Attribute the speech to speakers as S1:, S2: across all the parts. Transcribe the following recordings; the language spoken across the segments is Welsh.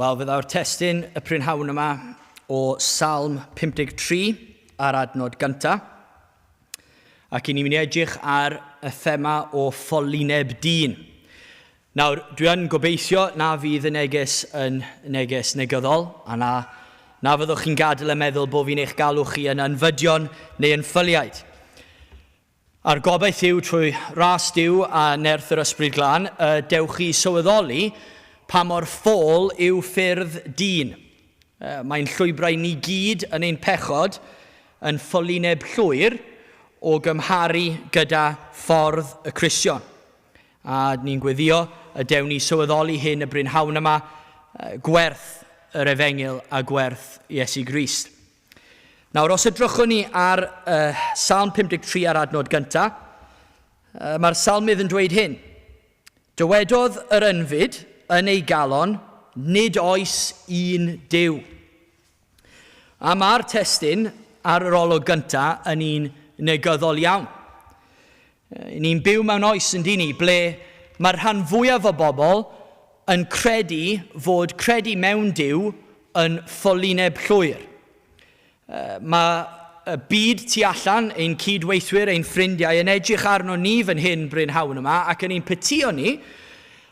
S1: Wel, fe ddaw'r testun y prynhawn yma o Salm 53 a'r adnod gyntaf. Ac i ni'n mynd i edrych ar y thema o ffolineb dyn. Nawr, dwi yn gobeithio na fydd y neges yn neges negyddol, a na, na fyddwch chi'n gadael y meddwl bod fi'n eich galw chi yn ynfydion neu yn ffyliaid. A'r gobaith yw trwy ras Duw a nerth yr Ysbryd Glân y dewch chi i sylweddoli pa mor ffôl yw ffyrdd dyn. Mae'n llwybrau ni gyd yn ein pechod yn ffolineb llwyr o gymharu gyda ffordd y Cristion. A ni'n gweddio y dewn ni sylweddoli hyn y brynhawn yma, gwerth yr Efengyl a gwerth Iesu Grist. Nawr, os edrychwn ni ar uh, Salm 53 ar adnod gyntaf, uh, mae'r salmydd yn dweud hyn. Dywedodd yr ynfyd yn ei galon, nid oes un Duw. A mae'r testun ar yr olwg gyntaf yn un negyddol iawn. Ni'n byw mewn oes yn dyn ni ble mae'r rhan fwyaf o bobl yn credu fod credu mewn Duw yn ffolineb llwyr. Mae y byd tu allan, ein cyd-weithwyr, ein ffrindiau, yn edrych arno ni fan hyn brynhawn yma ac yn ein pytio ni,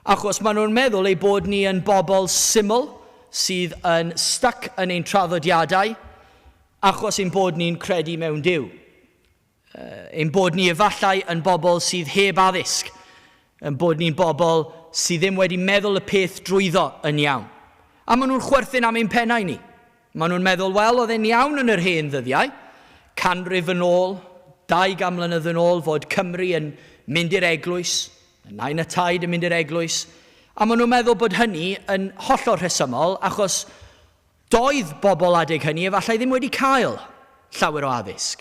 S1: achos maen nhw'n meddwl ei bod ni yn bobl syml sydd yn stuck yn ein traddodiadau achos ein bod ni'n credu mewn Duw. Ein bod ni efallai yn bobl sydd heb addysg, yn bod ni'n bobl sydd ddim wedi meddwl y peth drwyddo yn iawn. A maen nhw'n chwerthin am ein pennau ni. Maen nhw'n meddwl, wel, oedd e'n iawn yn yr hen ddyddiau, canrif yn ôl, 200 mlynedd yn ôl, fod Cymru yn mynd i'r eglwys, y nain a taid yn mynd i'r eglwys, a maen nhw'n meddwl bod hynny yn hollol rhesymol, achos Doedd bobl adeg hynny efallai ddim wedi cael llawer o addysg.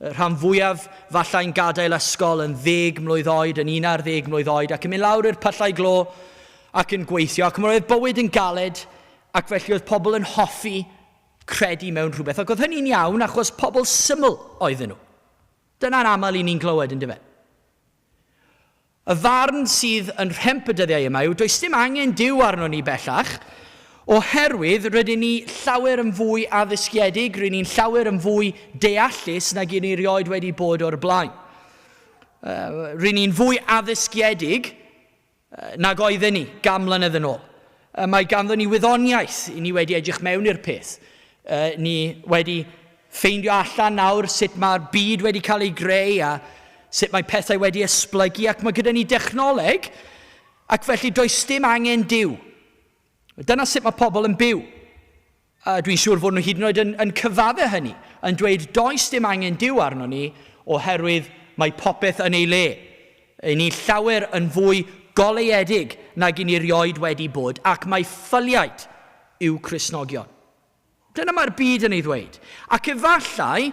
S1: Y rhan fwyaf fallai'n gadael ysgol yn ddeg mlwydd oed, yn un ar ddeg mlwydd oed, ac yn mynd lawr i'r pyllau glo ac yn gweithio, ac roedd bywyd yn galed, ac felly oedd pobl yn hoffi credu mewn rhywbeth. Ac oedd hynny'n iawn achos pobl syml oedden nhw. Dyna'n aml i ni'n glywed, yn dyfe? Y farn sydd yn rhemp y dyddiau yma yw does dim angen Duw arnon ni bellach, oherwydd rydyn ni llawer yn fwy addysgiedig, rydyn ni'n llawer yn fwy deallus nag i ni rioed wedi bod o'r blaen. Rydyn ni'n fwy addysgiedig nag oedden ni gan mlynedd yn ôl. Mae ganddo ni wyddoniaeth, i ni wedi edrych mewn i'r peth. Ni wedi ffeindio allan nawr sut mae'r byd wedi cael ei greu a sut mae pethau wedi esblygu ac mae gyda ni dechnoleg ac felly does dim angen Duw. Dyna sut mae pobl yn byw. A dwi'n siŵr fod nhw hyd yn oed yn, yn cyfadde hynny, yn dweud does dim angen Duw arno ni oherwydd mae popeth yn ei le. I ni llawer yn fwy goleuedig nag i ni rioed wedi bod, ac mae ffyliaid yw Cristnogion. Dyna mae'r byd yn ei ddweud. Ac efallai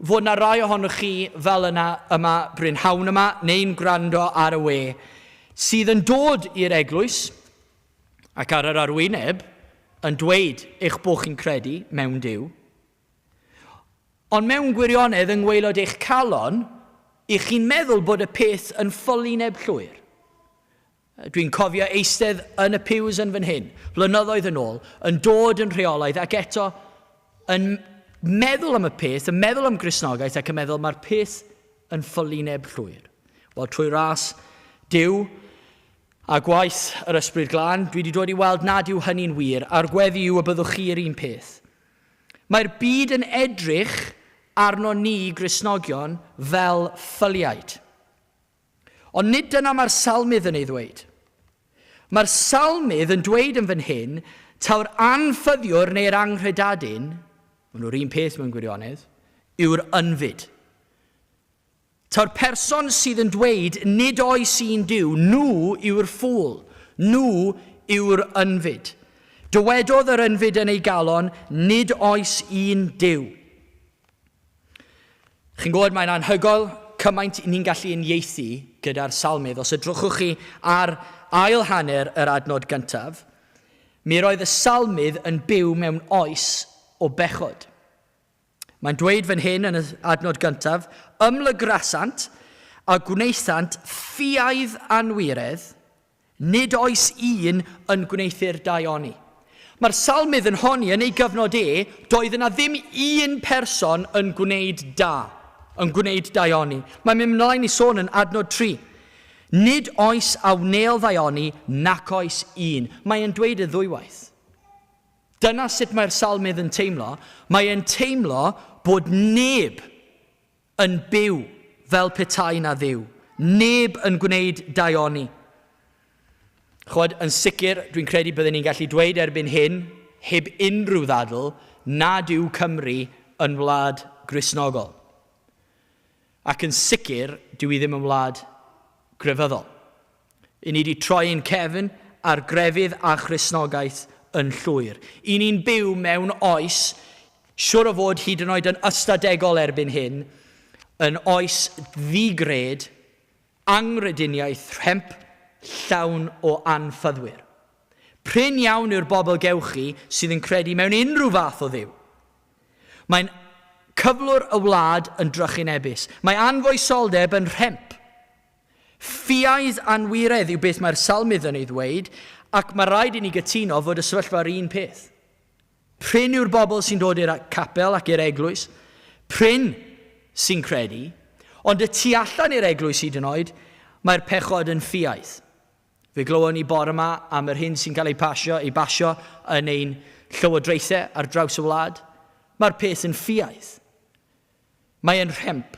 S1: fod na rai ohonoch chi fel yna yma brynhawn yma, neu'n gwrando ar y we, sydd yn dod i'r eglwys, ac ar yr arwyneb yn dweud eich bod chi'n credu mewn Duw, ond mewn gwirionedd yng ngwaelod eich calon, i chi'n meddwl bod y peth yn ffolineb llwyr. Dwi'n cofio eistedd yn y pews yn fan hyn, blynyddoedd yn ôl, yn dod yn rheolaidd ac eto yn meddwl am y peth, yn meddwl am Gristnogaeth ac yn meddwl mae'r peth yn ffolineb llwyr. Wel, trwy ras Duw, A gwaith yr Ysbryd Glân, dwi wedi dod i weld nad yw hynny'n wir, a'r gweddi yw y byddwch chi yr un peth. Mae'r byd yn edrych arno ni, Gristnogion, fel ffyliaid. Ond nid dyna mae'r salmydd yn ei ddweud. Mae'r salmydd yn dweud yn fan hyn, taw'r anffyddiwr neu'r anghredadun, maen nhw'r un peth mewn gwirionedd, yw'r ynfyd. Taw'r person sydd yn dweud nid oes un Duw, nhw yw'r ffŵl, nhw yw'r ynfyd. Dywedodd yr ynfyd yn ei galon, nid oes un Duw. Chi'n gwybod, mae'n anhygoel cymaint ni'n gallu uniaethu gyda'r salmydd. Os edrychwch chi ar ail hanner yr adnod gyntaf, mi roedd y salmydd yn byw mewn oes o bechod. Mae'n dweud fan hyn yn y adnod gyntaf, ymlygrasant a gwnaethant ffiaidd anwiredd, nid oes un yn gwneuthur daioni. Mae'r salmydd yn honni yn ei gyfnod e, doedd yna ddim un person yn gwneud da, yn gwneud daioni. Mae'n mynd mlaen i sôn yn adnod 3. Nid oes a wnêl ddaioni nac oes un. Mae'n dweud y ddwywaith. Dyna sut mae'r salmydd yn teimlo. Mae'n teimlo bod neb yn byw fel petai na Dduw. Neb yn gwneud daioni. Chwod, yn sicr, dwi'n credu byddwn ni'n gallu dweud erbyn hyn, heb unrhyw ddadl, nad yw Cymru yn wlad Gristnogol. Ac yn sicr, dyw hi ddim yn wlad grefyddol. I ni wedi troi ein cefn ar grefydd a Christnogaeth yn llwyr. I ni'n byw mewn oes, siwr o fod hyd yn oed yn ystadegol erbyn hyn, yn oes ddi-gred, anghrediniaeth rhemp llawn o anffyddwyr. Prin iawn yw'r bobl gewch chi sydd yn credu mewn unrhyw fath o Dduw. Mae'n cyflwr y wlad yn drychinebus. Mae anfoesoldeb yn rhemp. Ffiaidd anwiredd yw beth mae'r salmydd yn ei ddweud, ac mae rhaid i ni gytuno fod y sefyllfa'r un peth. Prin yw'r bobl sy'n dod i'r capel ac i'r eglwys, prin sy'n credu, ond y tu allan i'r eglwys hyd yn oed, mae'r pechod yn ffiaidd. Fe glywon ni bore yma am yr hyn sy'n cael ei pasio, ei basio yn ein llywodraethau ar draws y wlad. Mae'r peth yn ffiaidd. Mae e'n rhemp.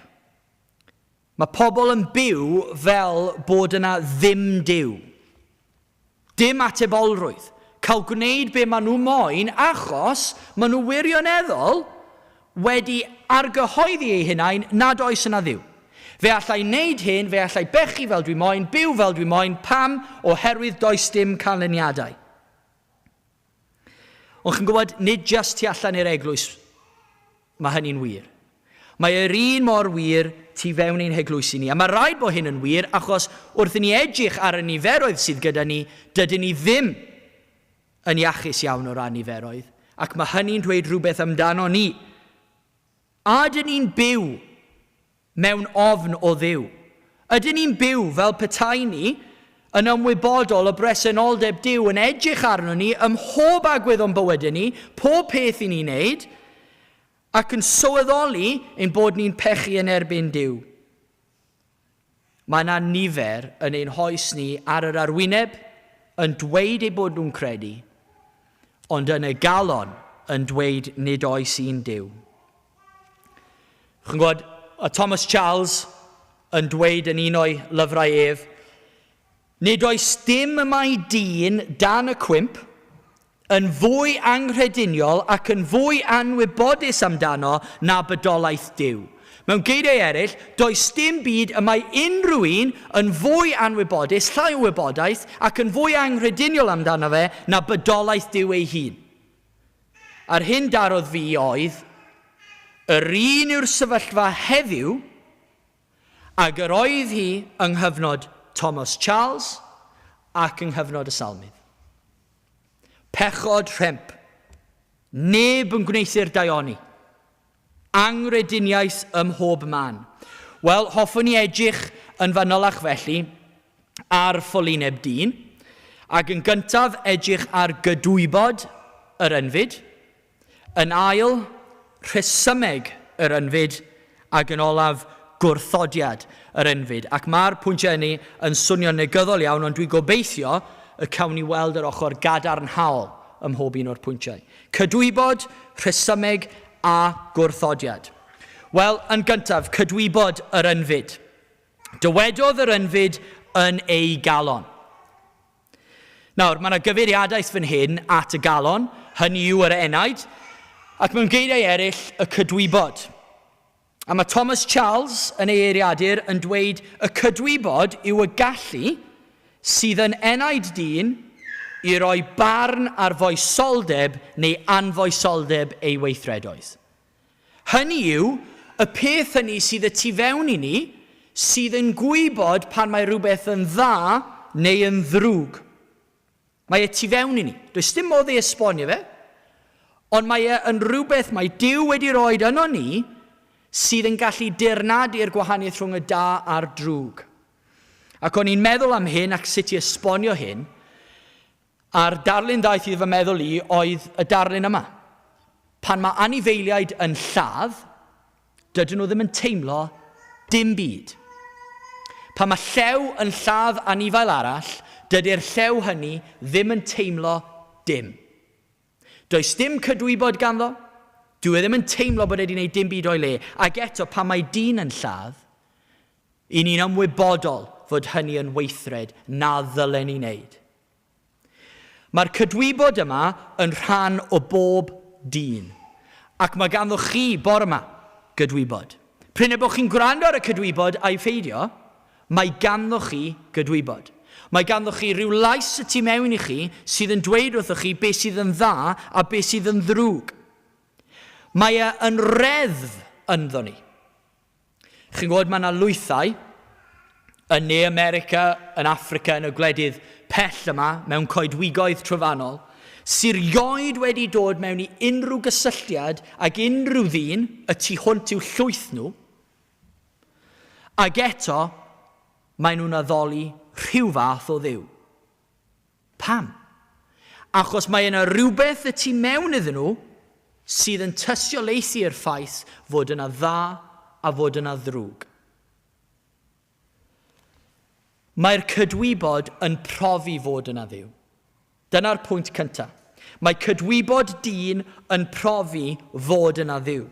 S1: Mae pobl yn byw fel bod yna ddim Duw. Dim atebolrwydd. Cael gwneud be maen nhw moyn achos maen nhw wirioneddol wedi argyhoeddi eu hunain nad oes yna Dduw. Fe allai wneud hyn, fe allai bechu fel dwi moyn, byw fel dwi moyn, pam? Oherwydd does dim canlyniadau. Ond chi'n gwybod, nid jyst tu allan i'r eglwys mae hynny'n wir. Mae yr un mor wir tu fewn ein heglwysi ni. A mae rhaid bod hyn yn wir achos wrth i ni edrych ar y niferoedd sydd gyda ni, dydyn ni ddim yn iachus iawn o ran niferoedd. Ac mae hynny'n dweud rhywbeth amdano ni. A ydyn ni'n byw mewn ofn o Dduw? Ydyn ni'n byw fel petai ni yn ymwybodol o bresenoldeb Duw yn edrych arnon ni ym mhob agwedd o'n bywydau ni, pob peth i ni'n neud, ac yn sylweddoli ein bod ni'n pechu yn erbyn Duw? Mae yna nifer yn ein hoes ni ar yr arwyneb yn dweud eu bod nhw'n credu, ond yn y galon yn dweud nid oes un Duw. Chi'n gwybod, a Thomas Charles yn dweud yn un o'i lyfrau ef, nid oes dim y mae dyn dan y cwymp yn fwy anghrediniol ac yn fwy anwybodus amdano na bydolaeth Duw. Mewn geiriau eraill, does dim byd y mae unrhyw un yn fwy anwybodus, llai o wybodaeth, ac yn fwy anghrediniol amdano fe na bydolaeth Duw ei hun. A'r hyn darodd fi oedd, yr un yw'r sefyllfa heddiw ag yr oedd hi yng nghyfnod Thomas Charles ac yng nghyfnod y Salmydd. Pechod rhemp. Neb yn gwneuthur daioni. Anghrediniaeth ym mhob man. Wel, hoffwn i edrych yn fanylach felly ar ffolineb dyn, ac yn gyntaf edrych ar gydwybod yr ynfyd, yn ail, rhesymeg yr ynfyd, ac yn olaf, gwrthodiad yr ynfyd. Ac mae'r pwyntiau hynny yn swnio'n negyddol iawn, ond dwi'n gobeithio y cawn ni weld yr ochr gadarnhaol ym mhob un o'r pwyntiau. Cydwybod, rhesymeg a gwrthodiad. Wel, yn gyntaf, cydwybod yr ynfyd. Dywedodd yr ynfyd yn ei galon. Nawr, mae yna gyfeiriadaeth fan hyn at y galon, hynny yw yr enaid, ac mewn geiriau eraill, y cydwybod. A mae Thomas Charles yn ei eiriadur yn dweud y cydwybod yw y gallu sydd yn enaid dyn i roi barn ar foesoldeb neu anfoesoldeb ei weithredoedd. Hynny yw, y peth hynny sydd y tu fewn i ni, sydd yn gwybod pan mae rhywbeth yn dda neu yn ddrwg. Mae e tu fewn i ni. Does dim modd ei esbonio fe, ond mae e yn rhywbeth mae Duw wedi roed yno ni sydd yn gallu dirnadu'r gwahaniaeth rhwng y da a'r drwg. Ac o'n i'n meddwl am hyn ac sut i esbonio hyn, A'r darlun ddaeth i fy meddwl i oedd y darlun yma. Pan mae anifeiliaid yn lladd, dydyn nhw ddim yn teimlo dim byd. Pan mae llew yn lladd anifail arall, dydy'r llew hynny ddim yn teimlo dim. Does dim cydwybod ganddo, dyw e ddim yn teimlo bod e wedi gwneud dim byd o'i le. Ac eto, pan mae dyn yn lladd, i ni'n ymwybodol fod hynny yn weithred na ddylen ni wneud. Mae'r cydwybod yma yn rhan o bob dyn. Ac mae ganddo chi bore yma gydwybod. Prin y bod chi'n gwrando ar y cydwybod a'i pheidio, mae ganddo chi gydwybod. Mae ganddo chi rhyw lais y tu mewn i chi sydd yn dweud wrthoch chi beth sydd yn dda a beth sydd yn ddrwg. Mae e yn reddf ynddo ni. Chi'n gwybod, mae yna lwythau yn Ne America, yn Affrica, yn y gwledydd pell yma, mewn coedwigoedd trofannol, sy'n rioed wedi dod mewn i unrhyw gysylltiad ag unrhyw ddyn y tu hwnt i'w llwyth nhw, ac eto maen nhw'n addoli rhyw fath o dduw. Pam? Achos mae yna rywbeth y tu mewn iddyn nhw sydd yn tystiolaethu'r ffaith fod yna dda a fod yna ddrwg. Mae'r cydwybod yn profi fod yna Dduw. Dyna'r pwynt cyntaf. Mae cydwybod dyn yn profi fod yna Dduw.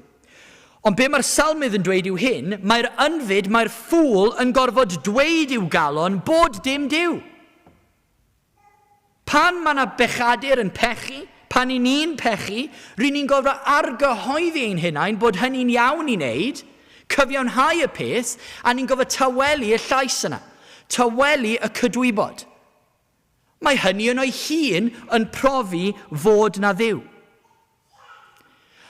S1: Ond be mae'r salmydd yn dweud yw hyn, mae'r ynfyd, mae'r ffŵl yn gorfod dweud i'w galon bod dim Duw. Pan mae yna bechadur yn pechu, pan i ni'n pechu, ry'n ni'n gorfod argyhoeddi ein hunain bod hynny'n iawn i wneud, cyfiawnhau y peth, a ni'n gorfod tawelu y llais yna, tawelu y cydwybod. Mae hynny yn o'i hun yn profi fod na Dduw.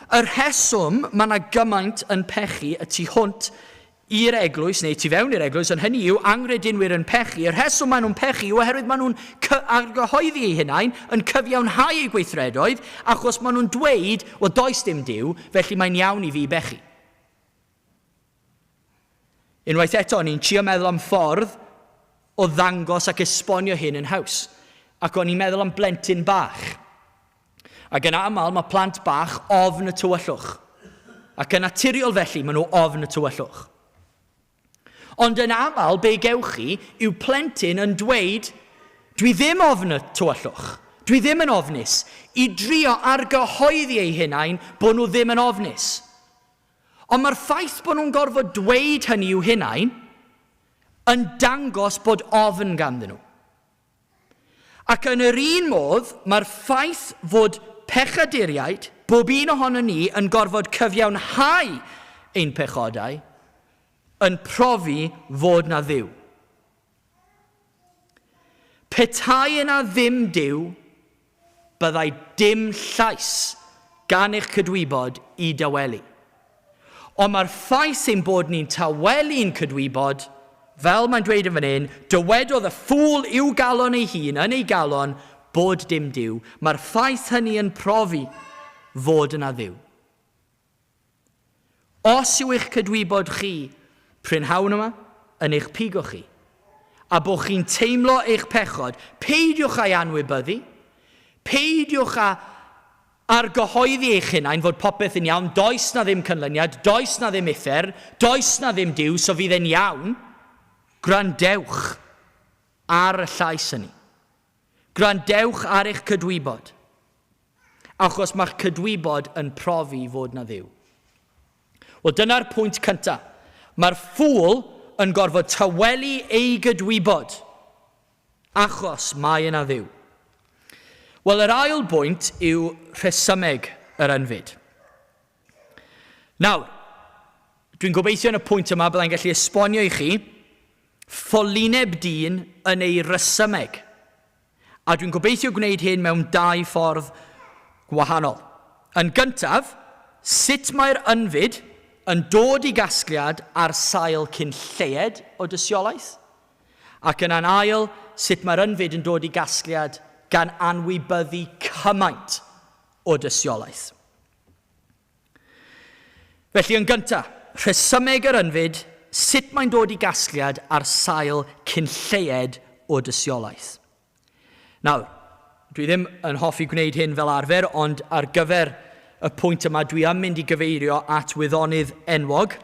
S1: Y rheswm mae yna gymaint yn pechu y tu hwnt i'r eglwys, neu tu fewn i'r eglwys, ond hynny yw anghredinwyr yn pechu, y rheswm maen nhw'n pechu yw oherwydd maen nhw'n argyhoeddi eu hunain, yn cyfiawnhau eu gweithredoedd, achos maen nhw'n dweud, wel does dim Duw, felly mae'n iawn i fi bechu. Unwaith eto, o'n i'n trio meddwl am ffordd o ddangos ac esbonio hyn yn haws. Ac o'n i'n meddwl am blentyn bach. Ac yn aml, mae plant bach ofn y tywyllwch. Ac yn naturiol felly, maen nhw ofn y tywyllwch. Ond yn aml, be gewch chi yw plentyn yn dweud, dwi ddim ofn y tywyllwch, dwi ddim yn ofnus, i drio argyhoeddi eu hunain bod nhw ddim yn ofnus. Ond mae'r ffaith bod nhw'n gorfod dweud hynny i'w hunain yn dangos bod ofn ganddyn nhw. Ac yn yr un modd, mae'r ffaith fod pechaduriaid, bob un ohonon ni, yn gorfod cyfiawnhau ein pechodau, yn profi fod 'na Dduw. Petai yna ddim Duw, byddai dim llais gan eich cydwybod i dawelu. Ond mae'r ffaith ein bod ni'n tawelu'n cydwybod, fel mae'n dweud yn fan hyn, dywedodd y ffŵl i'w galon ei hun, yn ei galon, bod dim Duw. Mae'r ffaith hynny yn profi fod yna Dduw. Os yw eich cydwybod chi prynhawn yma yn eich pigo chi, a bod chi'n teimlo eich pechod, peidiwch â'i anwybyddu, peidiwch â argyhoeddi eich hunain fod popeth yn iawn, does na ddim canlyniad, does na ddim uffern, does na ddim Duw, so fydd e'n iawn. Gwrandewch ar y llais hynny. Gwrandewch ar eich cydwybod, achos mae'ch cydwybod yn profi fod na Dduw. Wel, dyna'r pwynt cyntaf. Mae'r ffŵl yn gorfod tawelu ei gydwybod, achos mae yna Dduw. Wel, yr ail bwynt yw rhesymeg yr ynfyd. Nawr, dwi'n gobeithio yn y pwynt yma byddai'n gallu esbonio i chi ffolineb dyn yn ei resymeg. A dwi'n gobeithio gwneud hyn mewn dau ffordd gwahanol. Yn gyntaf, sut mae'r ynfyd yn dod i gasgliad ar sail cyn lleied o dystiolaeth? Ac yna'n ail, sut mae'r ynfyd yn dod i gasgliad gan anwybyddu cymaint o dystiolaeth? Felly, yn gyntaf, rhesymeg yr ynfyd, sut mae'n dod i gasgliad ar sail cyn lleied o dystiolaeth. Nawr, Dwi ddim yn hoffi gwneud hyn fel arfer, ond ar gyfer y pwynt yma dwi yn mynd i gyfeirio at wyddonydd enwog.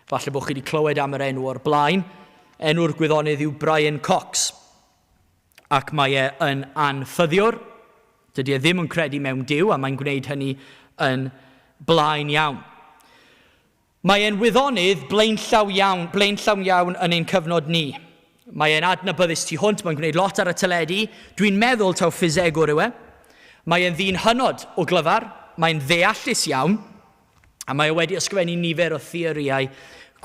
S1: Falle bod chi wedi clywed am yr enw o'r blaen. Enw'r gwyddonydd yw Brian Cox. Ac mae e yn anffyddiwr. Dydy e ddim yn credu mewn Duw, a mae'n gwneud hynny yn blaen iawn. Mae e'n wyddonydd blaenllaw iawn, blaenllaw iawn yn ein cyfnod ni. Mae e'n adnabyddus tu hwnt, mae'n gwneud lot ar y teledu. Dwi'n meddwl taw ffisegwr yw e. Mae e'n ddyn hynod o glyfar, mae'n ddeallus iawn, a mae e wedi ysgrifennu nifer o theorïau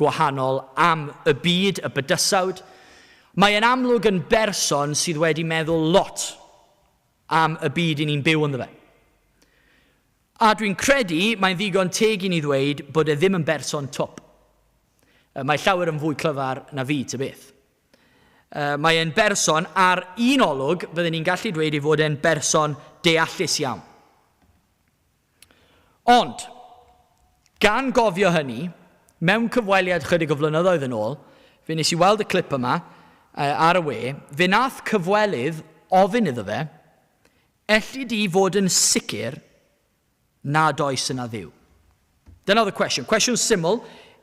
S1: gwahanol am y byd, y bydysawd. Mae e'n amlwg yn berson sydd wedi meddwl lot am y byd i ni'n byw ynddo fe. A dwi'n credu mae'n ddigon teg i ni ddweud bod e ddim yn berson twp. Mae llawer yn fwy clyfar na fi, ta beth. Mae e'n berson, ar un olwg, fydden ni'n gallu dweud ei fod e'n berson deallus iawn. Ond, gan gofio hynny, mewn cyfweliad chydig o flynyddoedd yn ôl, fe nes i weld y clip yma ar y we, fe nath cyfwelydd ofyn iddo fe, Elli di fod yn sicr nad oes yna Dduw? Dyna oedd y cwestiwn. Cwestiwn syml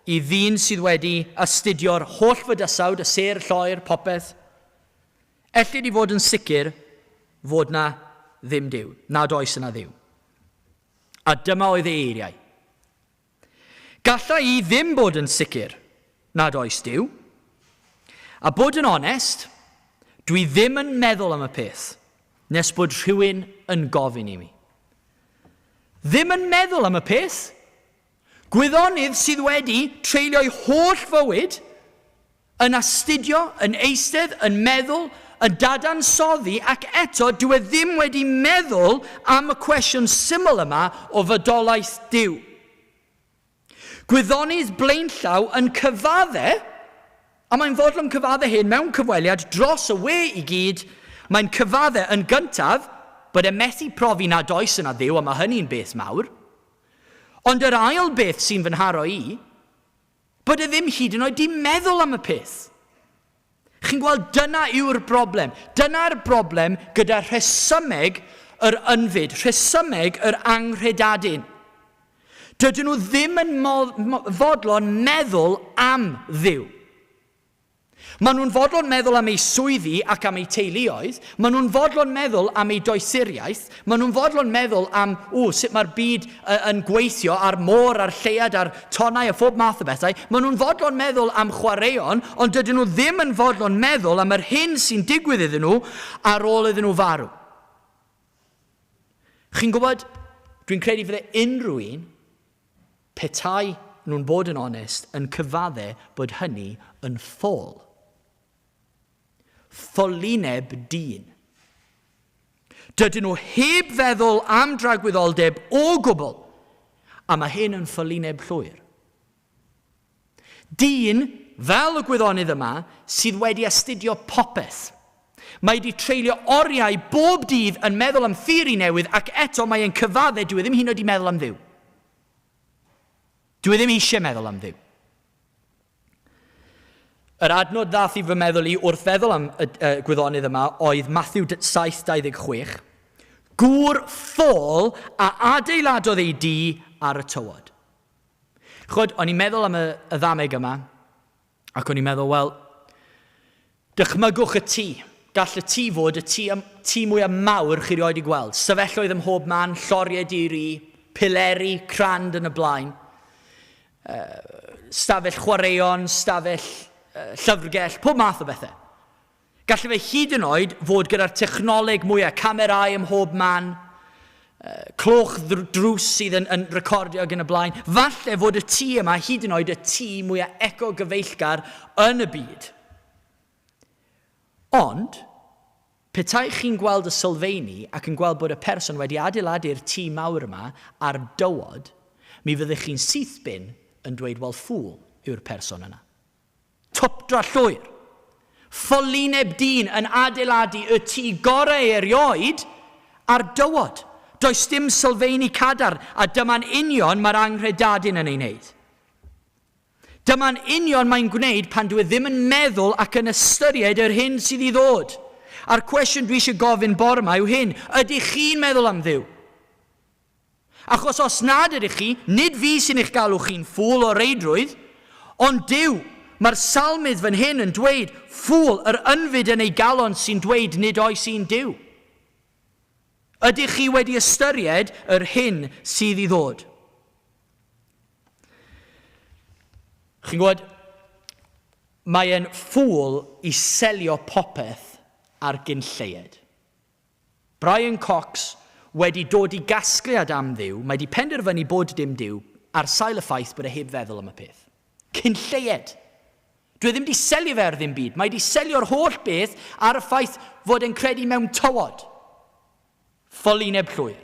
S1: i ddyn sydd wedi astudio'r holl fydysawd, y sêr, lloer, popeth. Elli di fod yn sicr fod na ddim Duw, nad oes yna Dduw? A dyma oedd ei eiriau. Galla i ddim bod yn sicr nad oes Duw. A bod yn onest, dwi ddim yn meddwl am y peth nes bod rhywun yn gofyn i mi. Ddim yn meddwl am y peth? Gwyddonydd sydd wedi treulio'i holl fywyd yn astudio, yn eistedd, yn meddwl, yn dadansoddi ac eto dyw e ddim wedi meddwl am y cwestiwn syml yma o fodolaeth Duw. Gwyddonydd blaenllaw yn cyfadde, a mae'n fodlon cyfadde hyn mewn cyfweliad dros y we i gyd, mae'n cyfadde yn gyntaf bod e methu profi nad oes yna Dduw a mae hynny'n beth mawr. Ond yr ail beth sy'n fy nharo i, Bod e ddim hyd yn oed 'di meddwl am y peth. Chi'n gweld, dyna yw'r broblem. Dyna'r broblem gyda rhesymeg yr ynfyd, rhesymeg yr anghredadun. Dydyn nhw ddim yn fodlon meddwl am Dduw. Maen nhw'n fodlon meddwl am eu swyddi ac am eu teuluoedd, maen nhw'n fodlon meddwl am eu doethuriaeth, maen nhw'n fodlon meddwl am, ww, sut mae'r byd yn gweithio, a'r môr, a'r lleuad, a'r tonnau, a phob math o bethau. Maen nhw'n fodlon meddwl am chwaraeon, ond dydyn nhw ddim yn fodlon meddwl am yr hyn sy'n digwydd iddyn nhw ar ôl iddyn nhw farw. Chi'n gwybod, dwi'n credu fydde unrhyw un Petai nhw'n bod yn onest yn cyfadde bod hynny yn ffôl. Ffolineb dyn. Dydyn nhw heb feddwl am dragwyddoldeb o gwbl, a mae hyn yn ffolineb llwyr. Dyn, fel y gwyddonydd yma, sydd wedi astudio popeth. Mae wedi treulio oriau bob dydd yn meddwl am theori newydd ac eto mae e'n cyfadde dyw e ddim hyd yn oed 'di meddwl am Dduw. Dyw e ddim eisiau meddwl am Dduw. Yr adnod ddath i fy meddwl i wrth feddwl am y gwyddonydd yma oedd Matthew 7:26, Gŵr ffôl a adeiladodd ei dŷ ar y tywod. Chwod, o'n i'n meddwl am y, y ddameg yma, ac o'n i'n meddwl, wel, dychmygwch y tŷ. Gall y tŷ fod y tŷ, tŷ mwyaf mawr chi rioed i gweld. Stafelloedd ym mhob man, lloriau di-ri, pileri, crand yn y blaen. Stafell chwaraeon, stafell llyfrgell, pob math o bethau. Gallai fe hyd yn oed fod gyda'r technoleg mwyaf, camerâu ym mhob man, cloch drws sydd yn, yn recordio ac yn y blaen. Falle fod y tŷ yma hyd yn oed y tŷ mwyaf eco-gyfeillgar yn y byd. Ond, petai chi'n gweld y sylfeini ac yn gweld bod y person wedi adeiladu'r tŷ mawr yma ar dywod, mi fyddech chi'n syth bin yn dweud, wel, ffŵl yw'r person yna. Twpdra llwyr. Ffolineb dyn yn adeiladu y tŷ gorau erioed ar dywod. Does dim sylfeini cadarn, a dyma'n union mae'r anghredadun yn ei wneud. Dyma'n union mae'n gwneud pan dyw e ddim yn meddwl ac yn ystyried yr hyn sydd i ddod. A'r cwestiwn dwi eisiau gofyn bore yma yw hyn, ydych chi'n meddwl am Dduw? Achos os nad ydych chi, nid fi sy'n eich galw chi'n ffŵl o reidrwydd, ond Duw. Mae'r salmydd fan hyn yn dweud, ffŵl, yr ynfyd yn ei galon sy'n dweud nid oes un Duw. Ydych chi wedi ystyried yr hyn sydd i ddod? Chi'n gwybod, mae e'n ffŵl i selio popeth ar gyn lleied. Brian Cox wedi dod i gasgliad am Dduw, mae 'di penderfynu bod dim Duw ar sail y ffaith bod e heb feddwl am y peth. Cyn lleied! Dwi e ddim 'di selio fe ar ddim byd, mae 'di selio'r holl beth ar y ffaith fod e'n credu mewn tywod. Ffolineb llwyr.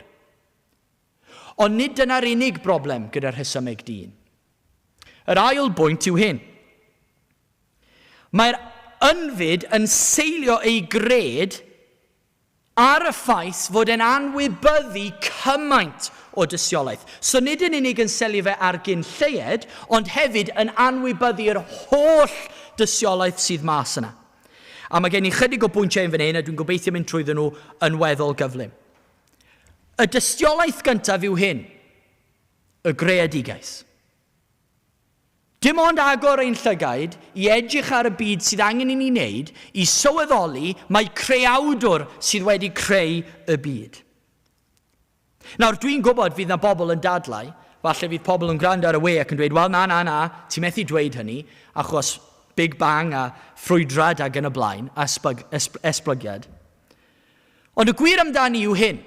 S1: Ond nid dyna'r unig broblem gyda rhesymeg dyn. Yr ail bwynt yw hyn. Mae'r ynfyd yn seilio ei gred ar y ffaith fod e'n anwybyddu cymaint o dystiolaeth. So nid yn unig yn selio fe ar gyn lleied, ond hefyd yn anwybyddu'r holl dystiolaeth sydd mas yna. A mae gen i chydig o bwyntiau yn fan hyn, a dwi'n gobeithio mynd trwyddyn nhw yn weddol gyflym. Y dystiolaeth gyntaf yw hyn, y greadigaeth. Dim ond agor ein llygaid i edrych ar y byd sydd angen i ni wneud i sylweddoli mai Creawdwr sydd wedi creu y byd. Nawr, dwi'n gwybod fydd 'na bobl yn dadlau, falle fydd pobl yn gwrando ar y we ac yn dweud, wel na, na, na, ti methu dweud hynny, achos Big Bang a ffrwydrad ac yn y blaen, a esblygiad. Ond y gwir amdani yw hyn.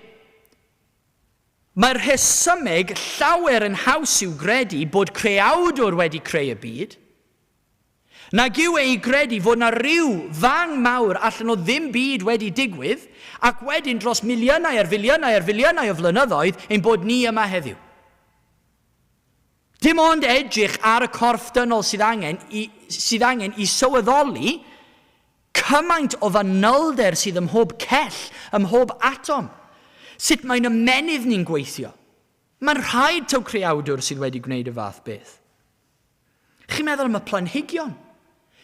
S1: Mae'r rhesymeg llawer yn haws i'w gredu bod Creawdwr wedi creu y byd, nag yw e i gredu fod 'na ryw fang mawr allan o ddim byd wedi digwydd, ac wedyn dros miliynau ar filiynau ar filiynau o flynyddoedd ein bod ni yma heddiw. Dim ond edrych ar y corff dynol sydd angen i, sydd angen i sylweddoli cymaint o fanylder sydd ym mhob cell, ym mhob atom. Sut mae'n ymennydd ni'n gweithio. Mae'n rhaid taw creawdwr sydd wedi gwneud y fath beth. Chi'n meddwl am y planhigion?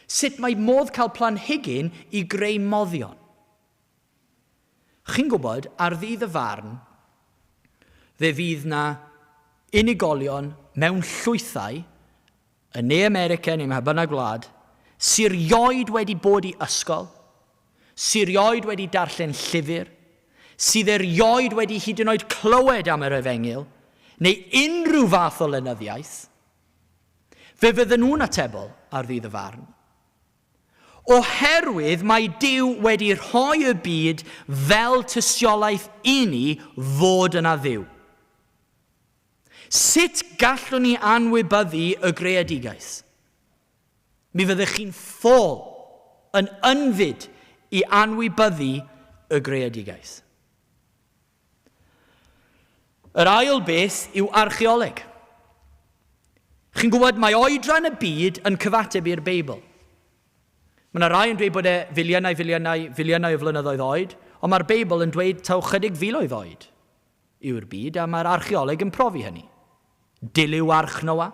S1: Sut mae modd cael planhigyn i greu moddion? Chi'n gwybod, ar ddydd y farn, fe fydd 'na unigolion mewn llwythau yn Ne America neu mha bynnag wlad, sy rioed wedi bod i ysgol, sy rioed wedi darllen llyfr, sydd erioed wedi hyd yn oed clywed am yr Efengyl, neu unrhyw fath o lenyddiaeth, fe fydden nhw'n atebol ar ddydd y farn. Oherwydd mae Duw wedi rhoi y byd fel tystiolaeth i ni fod yna Dduw. Sut gallwn ni anwybyddu y greadigaeth? Mi fyddech chi'n ffôl yn ynfyd i anwybyddu y greadigaeth. Yr ail beth yw archaeoleg. Chi'n gwybod, mae oedran y byd yn cyfateb i'r Beibl. Mae yna rai yn dweud bod e filiynau, filiynau, filiynau o flynyddoedd oed, ond mae'r Beibl yn dweud taw chydig filoedd oed yw'r byd, a mae'r archaeoleg yn profi hynny. Dilyw Arch Noa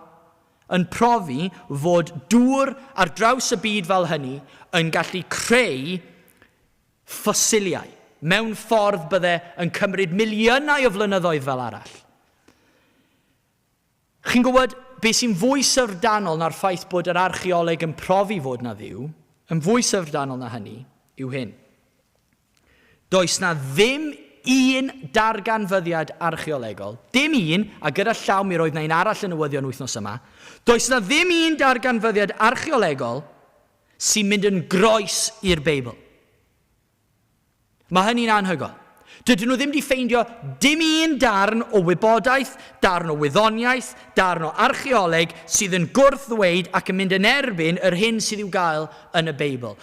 S1: yn profi fod dŵr ar draws y byd fel hynny yn gallu creu ffosiliau, mewn ffordd bydde yn cymryd miliynau o flynyddoedd fel arall. Chi'n gwybod, beth sy'n fwy syfrdanol na'r ffaith bod yr archaeoleg yn profi fod na Dduw, yn fwy syfrdanol na hynny, yw hyn. Does na ddim un darganfyddiad archaeolegol, dim un, a gyda llaw mi roedd na un arall yn newyddion wythnos yma, does na ddim un darganfyddiad archaeolegol sy'n mynd yn groes i'r Beibl. Mae hynny'n anhygoel. Dydyn nhw ddim wedi ffeindio dim un darn o wybodaeth, darn o wyddoniaeth, darn o archaeoleg sydd yn gwrth-ddweud ac yn mynd yn erbyn yr hyn sydd i'w gael yn y Beibl.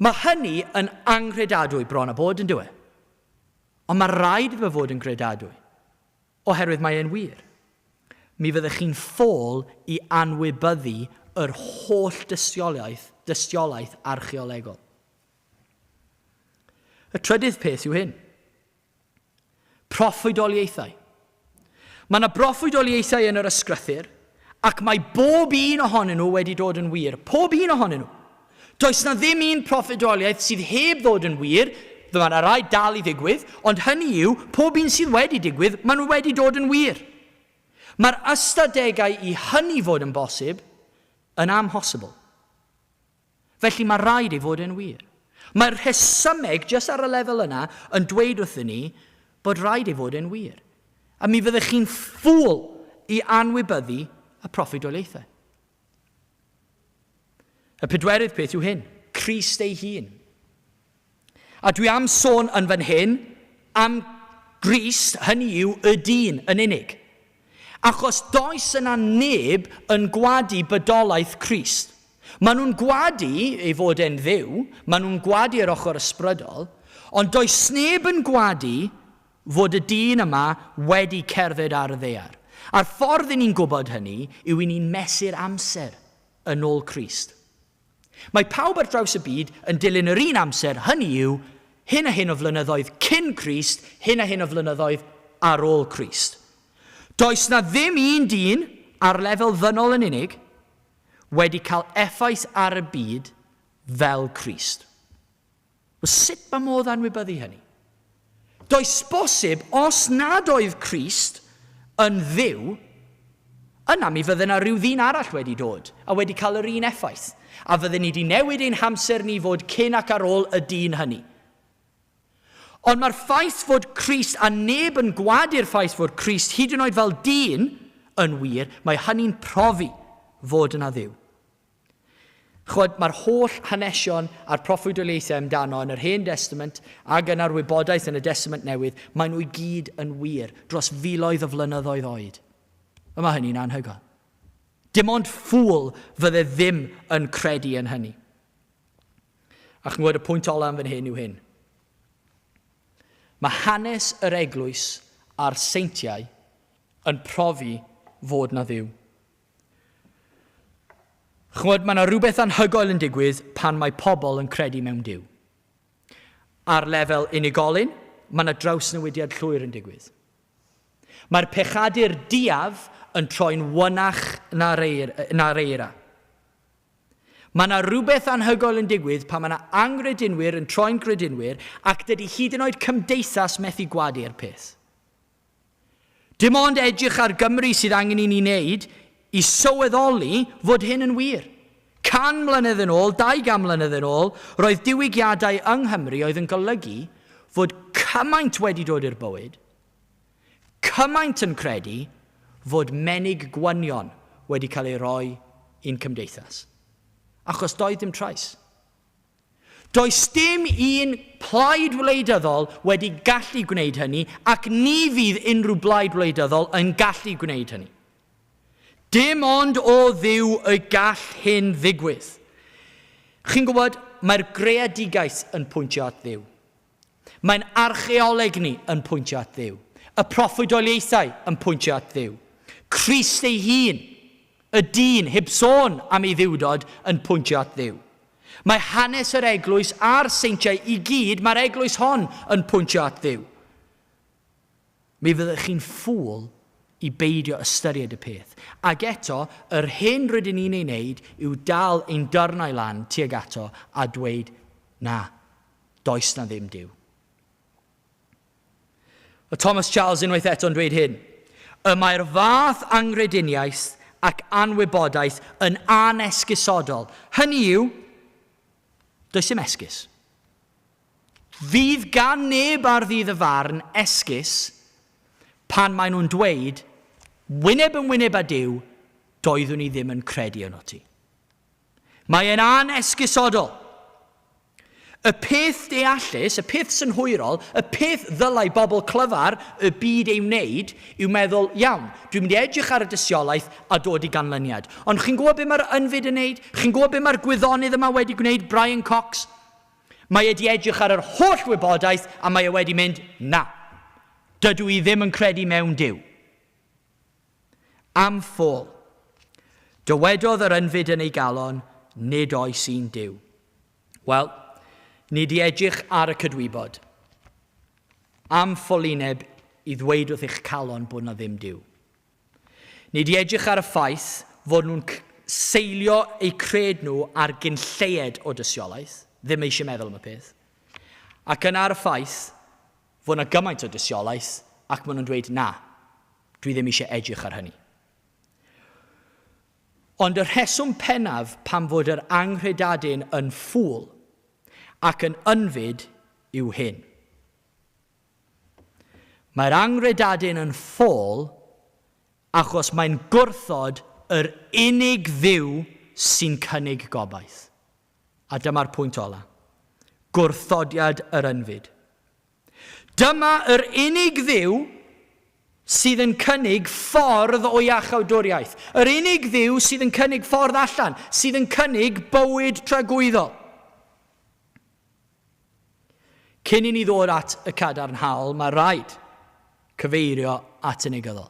S1: Mae hynny yn anghredadwy bron a bod, yn dyw e? Ond mae rhaid iddo fod yn gredadwy. Oherwydd mae e'n wir. Mi fyddech chi'n ffôl i anwybyddu yr holl dystiolaeth, dystiolaeth archeolegol. Y trydydd peth yw hyn. Proffwydoliaethau. Mae yna broffwydoliaethau yn yr ysgrythur, ac mae bob un ohonyn nhw wedi dod yn wir. Pob un ohonyn nhw. Does na ddim un proffwydoliaeth sydd heb ddod yn wir, mae yna rai dal i ddigwydd, ond hynny yw, pob un sydd wedi digwydd, maen nhw wedi dod yn wir. Mae'r ystadegau i hynny fod yn bosib yn amhosibl. Felly mae rhaid ei fod e'n wir. Mae'r rhesymeg, jyst ar y lefel yna, yn dweud wrthyn ni bod rhaid ei fod e'n wir. A mi fyddech chi'n ffŵl i anwybyddu y proffwydoliaethau. Y pedwerydd peth yw hyn, Crist ei hun. A dwi am sôn yn fan hyn am Grist, hynny yw y dyn yn unig. Achos does yna neb yn gwadu bydolaeth Crist. Maen nhw'n gwadu ei fod e'n Dduw, maen nhw'n gwadu yr ochr ysbrydol, ond does neb yn gwadu fod y dyn yma wedi cerdded ar y ddaear. A'r ffordd i ni'n gwybod hynny yw i ni'n mesur amser yn ôl Crist. Mae pawb ar draws y byd yn dilyn yr un amser, hynny yw, hyn a hyn o flynyddoedd cyn Crist, hyn a hyn o flynyddoedd ar ôl Crist. Does 'na ddim un dyn, ar lefel ddynol yn unig, wedi cael effaith ar y byd fel Crist. Wel, sut mae modd anwybyddu hynny? Does bosib, os nad oedd Crist yn Dduw, yna mi fydde 'na rhyw ddyn arall wedi dod a wedi cael yr un effaith, a fydden ni 'di newid ein hamser ni fod cyn ac ar ôl y dyn hynny. Ond mae'r ffaith fod Crist, a neb yn gwadu'r ffaith fod Crist, hyd yn oed fel dyn, yn wir, mae hynny'n profi fod yna Dduw. Ch'mod, mae'r holl hanesion a'r proffwydoliaethau amdano yn yr Hen Destament ac yna'r wybodaeth yn y Destament Newydd, maen nhw i gyd yn wir, dros filoedd o flynyddoedd oed. Y mae hynny'n anhygoel. Dim ond ffŵl fydde ddim yn credu yn hynny. A chi'n gwybod y pwynt ola yn fan hyn yw hyn. Mae hanes yr eglwys a'r seintiau yn profi fod na Dduw. Ch'mod, mae yna rhywbeth anhygoel yn digwydd pan mae pobl yn credu mewn Duw. Ar lefel unigolyn, mae yna drawsnewidiad llwyr yn digwydd. Mae'r pechadur diaf yn troi'n wynach na'r eira. Mae yna rhywbeth anhygoel yn digwydd pan mae yna anghredinwyr yn troi'n gredinwyr ac dydy hyd yn oed cymdeithas methu gwadu'r peth. Dim ond edrych ar Gymru sydd angen i ni wneud i sylweddoli fod hyn yn wir. 100 mlynedd yn ôl, 200 mlynedd yn ôl, roedd diwygiadau yng Nghymru oedd yn golygu fod cymaint wedi dod i'r bywyd, cymaint yn credu fod menig gwynion wedi cael ei roi i'n cymdeithas. Achos doedd dim trais. Does dim un plaid wleidyddol wedi gallu gwneud hynny ac ni fydd unrhyw blaid wleidyddol yn gallu gwneud hynny. Dim ond o Dduw y gall hyn ddigwydd. Chi'n gwybod, mae'r greadigaeth yn pwyntio at Dduw. Mae'n archaeoleg ni yn pwyntio at Dduw. Y proffwydoliaethau yn pwyntio at Dduw. Crist ei hun, y dyn, heb sôn am ei dduwdod, yn pwyntio at Dduw. Mae hanes yr eglwys a'r seintiau i gyd, mae'r eglwys hon yn pwyntio at Dduw. Mi fyddech chi'n ffŵl i beidio ystyried y peth. Ac eto, yr hyn rydyn ni'n ei wneud yw dal ein dyrnau lan tuag ato a dweud, na, Does na ddim Duw. Mae Thomas Charles unwaith eto yn dweud hyn. Y mae'r fath anghrediniaeth ac anwybodaeth yn anesgusodol. Hynny yw, does dim esgus. Fydd gan neb ar ddydd y farn esgus pan maen nhw'n dweud, wyneb yn wyneb â Duw, doeddwn i ddim yn credu yno ti. Mae e'n anesgusodol. Y peth deallus, y peth synhwyrol, y peth ddylai bobl clyfar y byd ei wneud yw meddwl, iawn, dwi'n mynd i edrych ar y dystiolaeth a dod i ganlyniad. Ond chi'n gwybod beth mae'r ynfyd yn wneud? Chi'n gwybod beth mae'r gwyddonydd yma wedi gwneud, Brian Cox? Mae e 'di edrych ar yr holl wybodaeth a mae e wedi mynd, na, dydw i ddim yn credu mewn Duw. Am ffôl. Dywedodd yr ynfyd yn ei galon, Nid oes un Duw. Wel, nid i edrych ar y cydwybod. Am ffolineb i ddweud wrth eich calon bod na ddim Duw. Nid i edrych ar y ffaith fod nhw'n seilio eu cred nhw ar gyn lleied o dystiolaeth, ddim eisiau meddwl am y peth, ac yna ar y ffaith fod yna gymaint o dystiolaeth ac maen nhw'n dweud na, dwi ddim eisiau edrych ar hynny. Ond y rheswm pennaf pam fod yr anghredadun yn ffŵl ac yn ynfyd yw hyn. Mae'r anghredadun yn ffôl achos mae'n gwrthod yr unig Dduw sy'n cynnig gobaith. A dyma'r pwynt ola. Gwrthodiad yr ynfyd. Dyma yr unig Dduw sydd yn cynnig ffordd o iachawdwriaeth. Yr unig Dduw sydd yn cynnig ffordd allan, sydd yn cynnig bywyd tragwyddol. Cyn i ni ddod at y cadarnhaol, mae rhaid cyfeirio at y negyddol.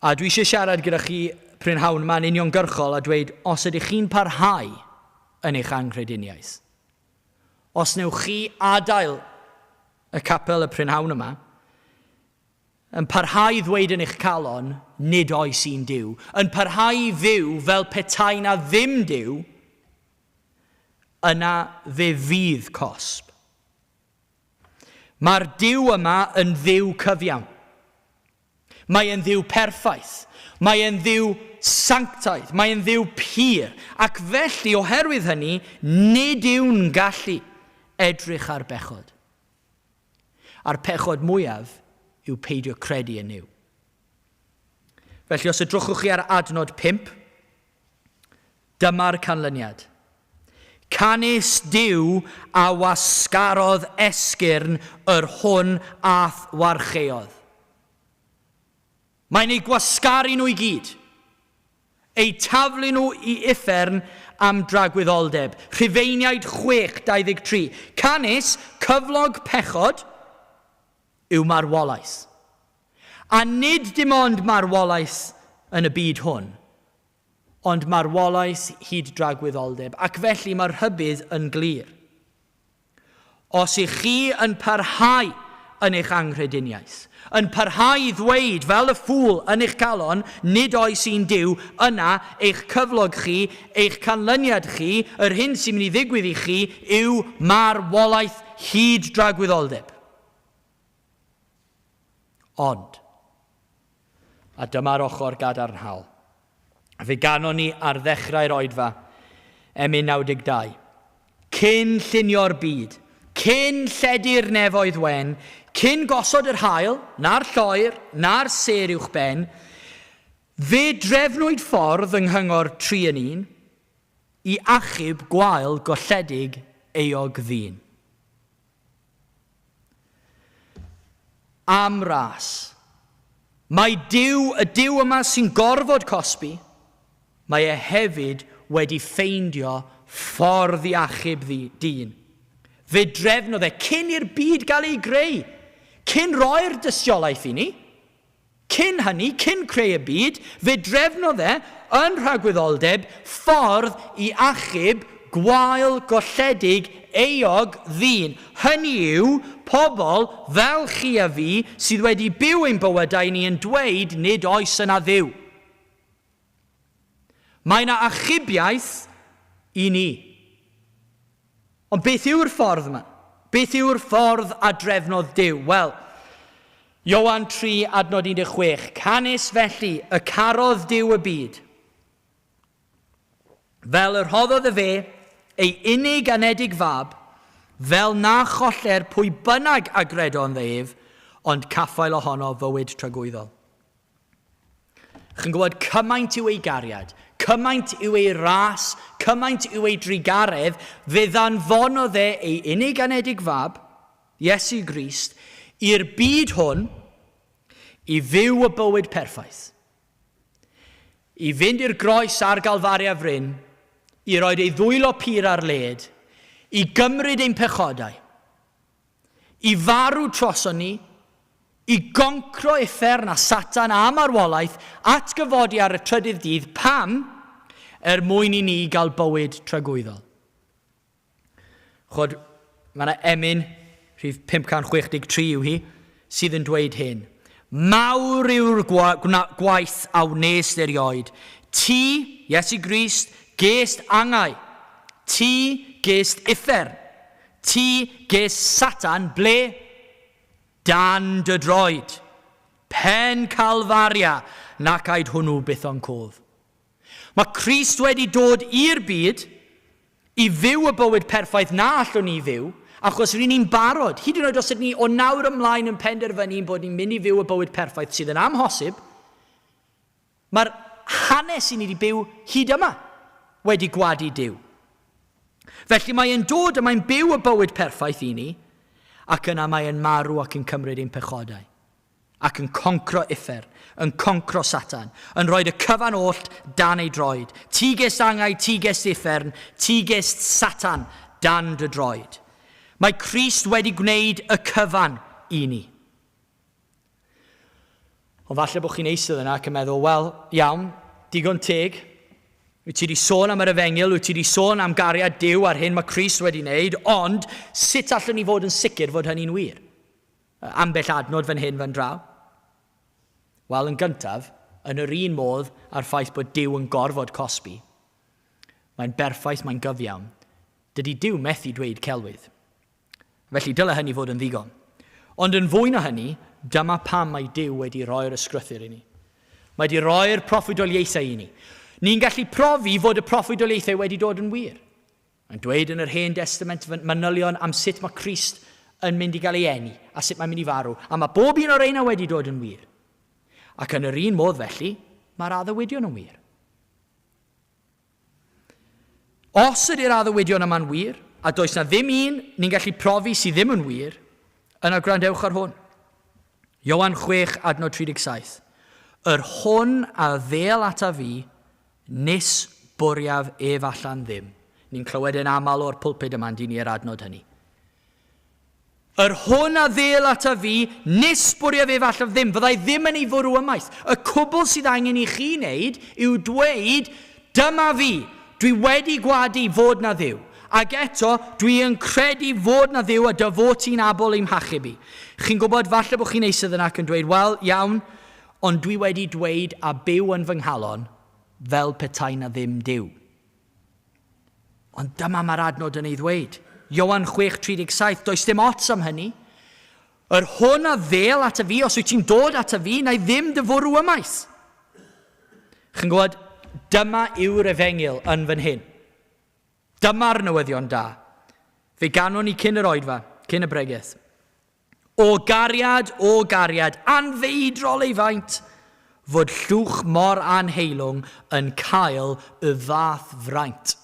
S1: A dwi eisiau siarad gyda chi prynhawn yma'n uniongyrchol a dweud, os ydych chi'n parhau yn eich anghrediniaeth, os newch chi adael y capel y prynhawn yma, yn parhau i ddweud yn eich calon, nid oes un Duw, yn parhau i fyw fel petai na ddim Duw, yna fe fydd cosb. Mae'r Duw yma yn Dduw cyfiawn. Mae e'n Dduw perffaith. Mae e'n Dduw sanctaidd. Mae e'n Dduw pur. Ac felly, oherwydd hynny, nid yw'n gallu edrych ar bechod. A'r pechod mwyaf yw peidio credu yn Nuw. Felly, os edrychwch chi ar adnod 5, Dyma'r canlyniad. Canys Duw a wasgarodd esgyrn yr hwn a'th warcheodd. Mae'n eu gwasgaru nhw i gyd, eu taflu nhw i uffern am dragwyddoldeb. Rhufeiniaid 6, 23. Canys cyflog pechod yw marwolaeth. A nid dim ond marwolaeth yn y byd hwn, ond marwolaeth hyd dragwyddoldeb, ac felly mae'r rhybudd yn glir. Os ych chi yn parhau yn eich anghrediniaeth, yn parhau i ddweud fel y ffŵl yn eich calon, nid oes un Duw, yna eich cyflog chi, eich canlyniad chi, yr hyn sy'n mynd i ddigwydd i chi yw marwolaeth hyd dragwyddoldeb. Ond, A dyma'r ochr gadarnhaol. Fe ganon ni ar ddechrau'r oedfa, emyn 92. Cyn llunio'r byd, cyn lledu'r nefoedd wen, cyn gosod yr haul, na'r lloer, na'r sêr uwch ben, fe drefnwyd ffordd yng nghyngor tri yn un, i achub gwael golledig euog ddyn. Am ras. Mae Duw, y Duw yma sy'n gorfod cosbi, mae e hefyd wedi ffeindio ffordd i achub dyn. Fe drefnodd e cyn i'r byd gael ei greu, cyn roi'r dystiolaeth i ni. Cyn hynny, cyn creu y byd, fe drefnodd e, yn rhagwyddoldeb, ffordd i achub gwael, golledig, euog ddyn. Hynny yw, pobl fel chi a fi sydd wedi byw ein bywydau ni yn dweud nid oes yna Dduw. Mae yna achubiaeth i ni. Ond beth yw'r ffordd yma? Beth yw'r ffordd a drefnodd Duw? Wel, Ioan 3, adnod 16, Canys felly y carodd Duw y byd, fel y rhoddodd y fe ei unig anedig fab, fel na choller pwy bynnag a gredo ynddo ef, ond caffael ohono fywyd tragwyddol. Chi'n gwybod, cymaint yw ei gariad, cymaint yw ei ras, cymaint yw ei drugaredd, fe ddanfonodd e ei unig anedig fab, Iesu Grist, i'r byd hwn i fyw y bywyd perffaith, i fynd i'r groes ar Galfaria fryn, i roed ei ddwylo pur ar led, i gymryd ein pechodau, i farw troson ni, i goncro uffern a Satan a marwolaeth, atgyfodi ar y trydydd dydd, pam? Er mwyn i ni gael bywyd tragwyddol. Chod, mae yna emyn, rhif 563 yw hi, sydd yn dweud hyn. Mawr yw'r gwaith a wnes erioed, Ti, Iesu Grist, gest angau. Ti gest uffern. Ti gest Satan ble? Dan dy droed. Pen Calfaria, nac aed hwnnw byth o'n cof. Mae Crist wedi dod i'r byd i fyw y bywyd perffaith na allwn ni fyw, achos ry'n ni'n barod, hyd yn oed os ydyn ni o nawr ymlaen yn penderfynu ein bod ni'n mynd i fyw y bywyd perffaith sydd yn amhosib, mae'r hanes i ni wedi byw hyd yma wedi gwadu Duw. Felly mae e'n dod a mae'n byw y bywyd perffaith i ni, ac yna mae e'n marw ac yn cymryd ein pechodau. Ac yn concro uffern, yn concro Satan, yn rhoid y cyfan oll dan ei droed. Ti gest angau, ti gest uffern, ti gest Satan dan dy droed. Mae Crist wedi gwneud y cyfan i ni. Ond falle bod chi'n eistedd yna ac yn meddwl, wel, iawn, digon teg. Wyt ti wedi sôn am yr efengyl, wyt ti wedi sôn am gariad Duw a'r hyn mae Crist wedi wneud, ond sut allwn ni fod yn sicr fod hynny'n wir? Ambell adnod fan hyn fan draw? Wel, yn gyntaf, yn yr un modd â'r ffaith bod Duw yn gorfod cosbi, mae'n berffaith, mae'n gyfiawn, dydy Duw methu dweud celwydd. Felly, dyle hynny fod yn ddigon. Ond yn fwy na hynny, dyma pam mae Duw wedi rhoi'r ysgrythur i ni. Mae wedi rhoi'r proffwydoliaethau i ni. Ni'n gallu profi fod y proffwydoliaethau wedi dod yn wir. Mae'n dweud yn yr Hen Destament manylion am sut mae Crist yn mynd i gael ei eni a sut mae'n mynd i farw, a mae bob un o'r reina wedi dod yn wir. Ac yn yr un modd felly, mae'r addewidion yn wir. Os ydy'r addewidion yma'n wir, a does na ddim un ni'n gallu profi sydd ddim yn wir, yna gwrandewch ar hwn. Ioan 6, adnod 37. Yr hwn a ddêl ata fi, Nis bwriaf ef allan ddim. Ni'n clywed e'n aml o'r pulpud yma, yndyn ni, yr adnod hynny. Yr hwn a ddêl ata fi, nis bwriaf ef allan ddim. Fyddai ddim yn ei fwrw ymaith. Y cwbl sydd angen i chi wneud yw dweud, dyma fi, dwi wedi gwadu fod na Dduw. Ac eto, dwi yn credu fod na Dduw a dy fod ti'n abl i'm hachub i. Chi'n gwybod, falle bod chi'n eistedd yna ac yn dweud, wel, iawn, Ond dwi wedi dweud a byw yn fy nghalon fel petai na ddim Duw. Ond dyma mae'r adnod yn ei ddweud. Ioan 6:37, does dim ots am hynny. Yr hwn a ddêl ata fi, os wyt ti'n dod ata fi, na i ddim dy fwrw ymaith. Chi'n gwybod, dyma yw'r efengyl yn fan hyn. Dyma'r newyddion da. Fe ganon ni cyn yr oedfa, cyn y bregeth. O gariad, o gariad, anfeidrol ei faint, fod llwch mor anheilwng yn cael y fath fraint.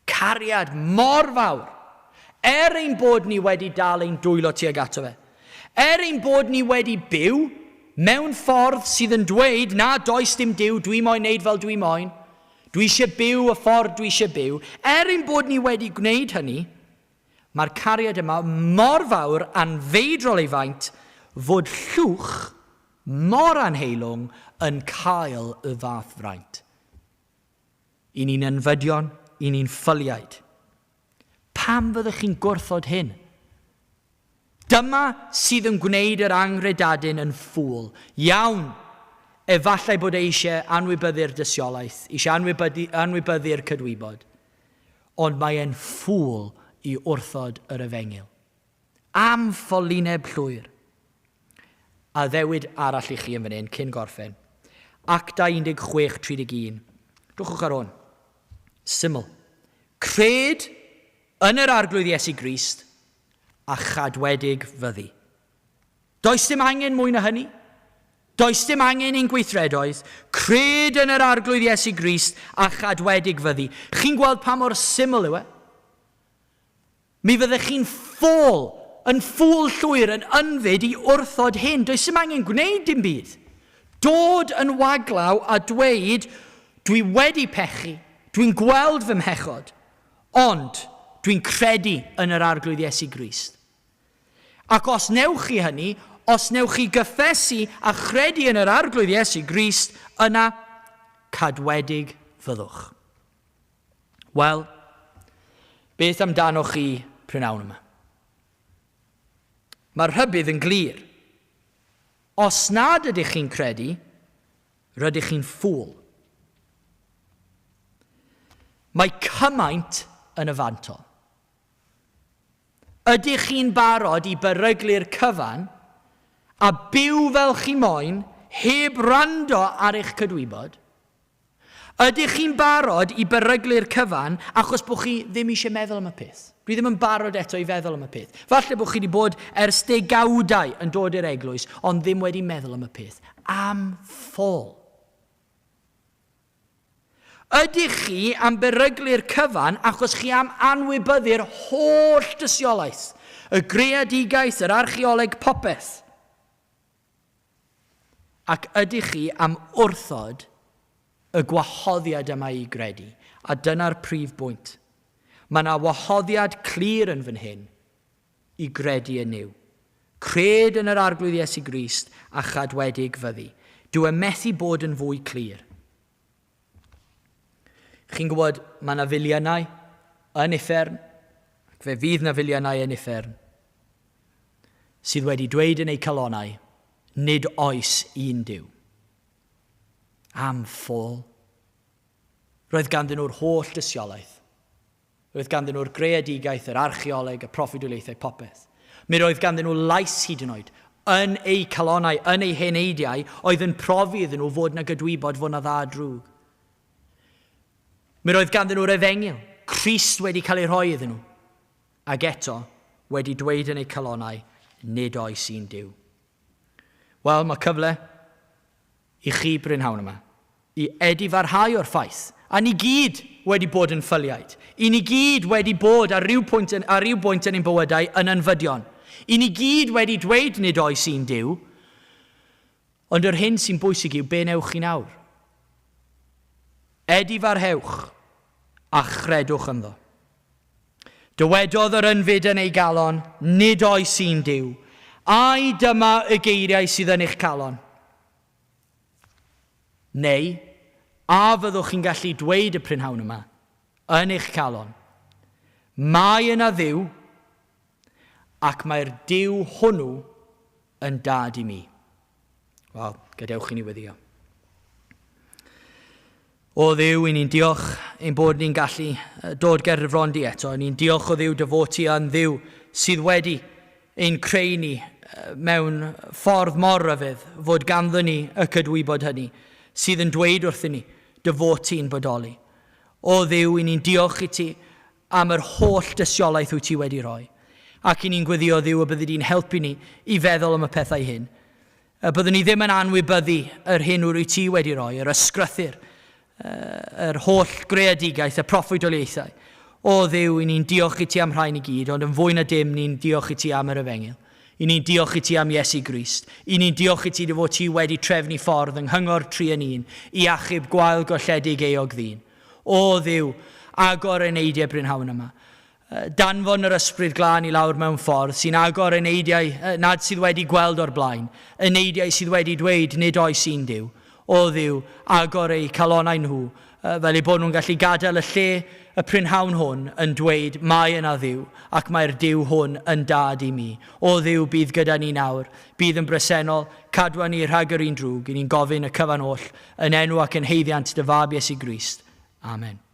S1: Cariad mor fawr, er ein bod ni wedi dal ein dwylo tuag ato fe, er ein bod ni wedi byw mewn ffordd sydd yn dweud, na, does dim Duw, dwi moyn neud fel dwi moyn, dwi eisiau byw y ffordd dwi eisiau byw, er ein bod ni wedi gwneud hynny, Mae'r cariad yma mor fawr, anfeidrol ei faint, fod llwch mor anheilwng yn cael y fath fraint. I ni'n ynfydion, i ni'n ffyliaid. Pam fyddech chi'n gwrthod hyn? Dyma sydd yn gwneud yr anghredadun yn ffŵl. Iawn, efallai bod e eisiau anwybyddu'r dystiolaeth, eisiau anwybyddu, anwybyddu'r cydwybod. Ond mae e'n ffŵl i wrthod yr efengyl. Am ffolineb llwyr. Addewid arall i chi yn fan hyn, cyn gorffen. Actau 16, 31. Dwchwch ar hwn. Syml. Cred yn yr Arglwydd Iesu Grist a chadwedig fyddi. Does dim angen mwy na hynny. Does dim angen ein gweithredoedd. Cred yn yr Arglwydd Iesu Grist a chadwedig fyddi. Chi'n gweld pa mor syml yw e? Mi fyddech chi'n ffôl, yn ffŵl llwyr, yn ynfyd i wrthod hyn. Does dim angen gwneud dim byd. Dod yn waglaw a dweud, dwi wedi pechu, dwi'n gweld fy mhechod, ond dwi'n credu yn yr Arglwydd Iesu Grist. Ac os newch chi hynny, os newch chi gyffesu a chredu yn yr Arglwydd Iesu Grist, yna cadwedig fyddwch. Wel, beth amdanoch chi prynhawn yma? Mae'r rhybudd yn glir. Os nad ydych chi'n credu, Rydych chi'n ffŵl. Mae cymaint yn y fantol. Ydych chi'n barod i beryglu'r cyfan a byw fel chi moyn heb wrando ar eich cydwybod? Ydych chi'n barod i beryglu'r cyfan achos bod chi ddim eisiau meddwl am y peth? Dwi ddim yn barod eto i feddwl am y peth. Falle bod chi wedi bod ers degawdau yn dod i'r eglwys ond ddim wedi meddwl am y peth. Am ffôl. Ydych chi am beryglu'r cyfan achos chi am anwybyddu'r holl dystiolaeth, y greadigaeth, yr archaeoleg, popeth? Ac ydych chi am wrthod y gwahoddiad yma i gredu? A dyna'r prif bwynt. Mae yna wahoddiad clir yn fan hyn i gredu yn Nuw. Cred yn yr Arglwydd Iesu Grist a chadwedig fyddi. Dyw e methu bod yn fwy clir. Chi'n gwybod, mae yna filiynau yn uffern, ac fe fydd yna filiynau yn uffern, sydd wedi dweud yn eu calonnau, nid oes un Duw. Am ffôl. Roedd ganddyn nhw'r holl dystiolaeth. Roedd ganddyn nhw'r greadigaeth, yr archeoleg, y proffwydoliaethau, popeth. Mi roedd ganddyn nhw lais hyd yn oed, yn eu calonnau, yn eu heneidiau, oedd yn profi iddyn nhw fod 'na gydwybod, fod 'na dda a drwg. Mi roedd ganddyn nhw'r efengyl, Crist wedi cael ei rhoi iddyn nhw, ac eto wedi dweud yn eu calonnau, nid oes un Duw. Wel, mae cyfle i chi brynhawn yma, i edifarhau o'r ffaith, a ni gyd wedi bod yn ffyliaid. I ni gyd wedi bod ar ryw pwynt yn, ar ryw bwynt yn ein bywydau yn ynfydion. I ni gyd wedi dweud nid oes un Duw. Ond yr hyn sy'n bwysig yw be newch chi nawr. Edifarhewch a chredwch ynddo. Dywedodd yr ynfyd yn ei galon, Nid oes un Duw. Ai dyma y geiriau sydd yn eich calon? Neu, a fyddwch chi'n gallu dweud y prynhawn yma, yn eich calon, Mae yna Dduw, ac mae'r Duw hwnnw yn dad i mi. Wel, gadewch i ni weddio. O Dduw, i ni'n diolch ein bod ni'n gallu dod ger dy fron di eto. Ni'n diolch o Dduw dy fod ti yn Dduw sydd wedi ein creu ni mewn ffordd mor ryfedd fod ganddo ni y cydwybod hynny sydd yn dweud wrthyn ni dy fod ti'n bodoli. O Dduw, i ni'n diolch i ti am yr holl dystiolaeth wyt ti wedi rhoi. Ac i ni'n gweddio Dduw y byddi di'n helpu ni i feddwl am y pethau hyn. Y byddwn ni ddim yn anwybyddu yr hyn wyt ti wedi rhoi, yr ysgrythur, yr holl greadigaeth, y proffwydoliaethau. O Dduw, i ni'n diolch i ti am rhain i gyd, ond yn fwy na dim, ni'n diolch i ti am yr efengyl. I ni'n diolch i ti am Iesu Grist. I ni'n diolch i ti dy fod ti wedi trefnu ffordd yng nghyngor tri yn un i achub gwael golledig euog ddyn. O Dduw, agor eneidiau brynhawn yma. Danfon yr Ysbryd Glân i lawr mewn ffordd sy'n agor eneidiau nad sydd wedi gweld o'r blaen, eneidiau sydd wedi dweud nid oes un Duw. O Dduw, agor eu calonnau nhw, fel eu bod nhw'n gallu gadael y lle y prynhawn hwn yn dweud mae yna Dduw, ac mae'r Duw hwn yn Dad i mi. O Dduw, bydd gyda ni nawr, bydd yn bresennol, cadwa ni rhag yr un drwg, i ni'n gofyn y cyfan oll, yn enw ac yn haeddiant dy Fab Iesu Grist. Amen.